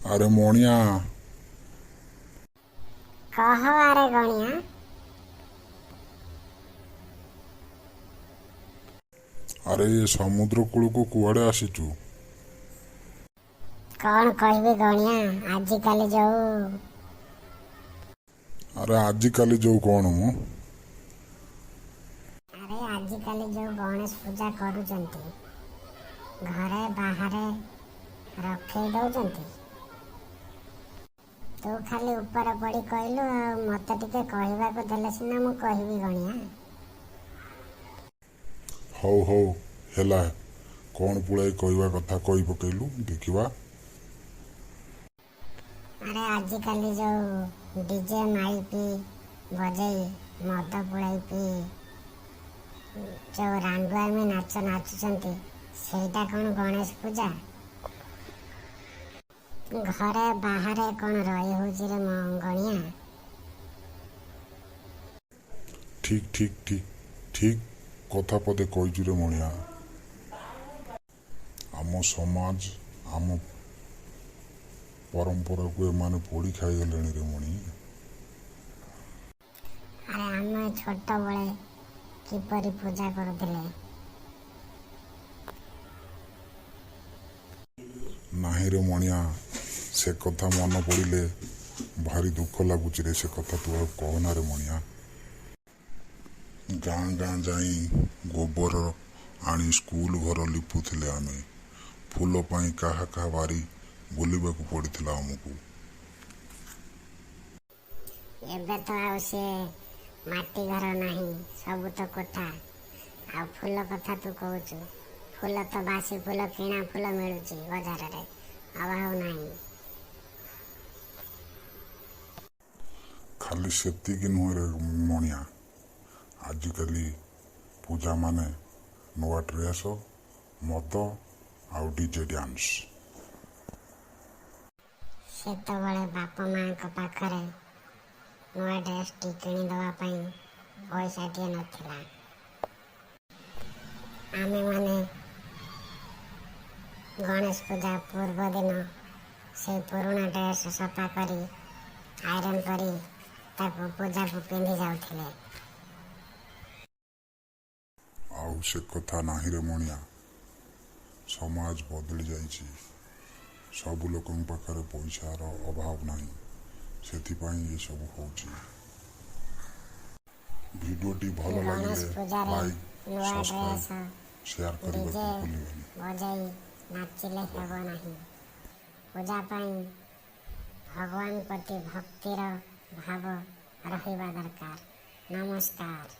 ଆରେ ମଣିଆ। କହ ଆରେ ଗଣିଆ। ଆରେ, ଏ ସମୁଦ୍ର କୂଳକୁ କୁଆଡ଼େ ଆସିଛୁ? କ'ଣ କହିବି ଗଣିଆ, ଆଜିକାଲି ଯୋଉ ଆରେ, ଆଜିକାଲି ଯୋଉ କ'ଣ ମ? ଆରେ, ଆଜିକାଲି ଯୋଉ ଗଣେଶ ପୂଜା କରୁଛନ୍ତି, ଘରେ ବାହାରେ ରଖେଇ ଦଉଛନ୍ତି। ତୁ ଖାଲି ଉପରେ ପଡ଼ି କହିଲୁ ଆଉ, ମୋତେ ଟିକେ କହିବାକୁ ଦେଲେ ସିନା ମୁଁ କହିବି ଗଣିଆ। ହଉ ହଉ, ହେଲା, କ'ଣ ପୁଳାଇ କହିବା କଥା କହି ପକେଇଲୁ, ଦେଖିବା। ଆରେ, ଆଜିକାଲି ଯୋଉ ଡିଜେ ମାଇପି ବଜେଇ, ମଦ ପୁଳାଇ ପିଇ ଯୋଉ ରାଣ୍ଡୁଆମି ନାଚ ନାଚୁଛନ୍ତି, ସେଇଟା କ'ଣ ଗଣେଶ ପୂଜା? ଘରେ ବାହାରେ କ'ଣ ରହି ହଉଛି ରେ ଗଣିଆ? ଠିକ୍ ଠିକ୍ ଠିକ୍ ଠିକ୍ କଥା ପଦେ କହିଛୁ ରେ ମଣିଆ। ଆମ ସମାଜ, ଆମ ପରମ୍ପରାକୁ ଏମାନେ ପୋଡ଼ି ଖାଇଗଲେଣି ରେ ମଣି। ଆରେ, ଆମେ ଛୋଟବେଳେ କିପରି ପୂଜା କରୁଥିଲେ? ନାହିଁ ରେ ମଣିଆ, ସେ କଥା ମନେ ପଡ଼ିଲେ ଭାରି ଦୁଃଖ ଲାଗୁଛି ରେ। ସେ କଥା ତୁ ଆଉ କହନା ରେ ମଣିଆ। ଗାଁ ଗାଁ ଯାଇ ଗୋବର ଆଣି ସ୍କୁଲ ଘର ଲିପୁଥିଲେ ଆମେ। ଫୁଲ ପାଇଁ କାହା କାହା ବାରି ବୁଲିବାକୁ ପଡ଼ିଥିଲା ଆମକୁ। ଏବେ ତ ଆଉ ସେ ମାଟି ଘର ନାହିଁ, ସବୁ ତ କୋଠା। ଆଉ ଫୁଲ କଥା ତୁ କହୁଛୁ, ଫୁଲ ତ ବାସି ଫୁଲ, କିଣା ଫୁଲ ମିଳୁଛି ବଜାରରେ, ଅଭାବ ନାହିଁ। ଖାଲି ସେତିକି ନୁହେଁ ରେ ମଣିଆ, ଆଜିକାଲି ପୂଜା ମାନେ ନୂଆ ଡ୍ରେସ୍, ମଦ ଆଉ ଡିଜେ ଡ୍ୟାନ୍ସ। ସେତେବେଳେ ବାପା ମାଙ୍କ ପାଖରେ ନୂଆ ଡ୍ରେସଟି କିଣିଦେବା ପାଇଁ ପଇସାଟିଏ ନଥିଲା। ଆମେମାନେ ଗଣେଶ ପୂଜା ପୂର୍ବଦିନ ସେଇ ପୁରୁଣା ଡ୍ରେସ୍ ସଫା କରି, ଆଇରନ୍ କରି ତାକୁ ପୂଜାକୁ ପିନ୍ଧି ଯାଉଥିଲେ। ଆଉ ସେ କଥା ନାହିଁ ରେ ମଣିଆ। ସମାଜ ବଦଳି ଯାଇଛି। ସବୁ ଲୋକଙ୍କ ପାଖରେ ପଇସାର ଅଭାବ ନାହିଁ, ସେଥିପାଇଁ ଏସବୁ ହେଉଛି। ଭିଡ଼ିଓଟି ଭଲ ଗଣେଶ ଲାଗିଲେ ପୂଜାରେ ଲାଇକ୍, ନୂଆ ସବସ୍କ୍ରାଇବ୍, ଡ୍ରେସ୍, ସେୟାର ଡିଜେ କରିବାକୁ ଭୁଲିବେନି। ବଜାଇ ନାଚିଲେ ହେବ ନାହିଁ। ପୂଜା ପାଇଁ ଭଗବାନ ପ୍ରତି ଭକ୍ତିର ଭାବ ରହିବା ଦରକାର। ନମସ୍କାର।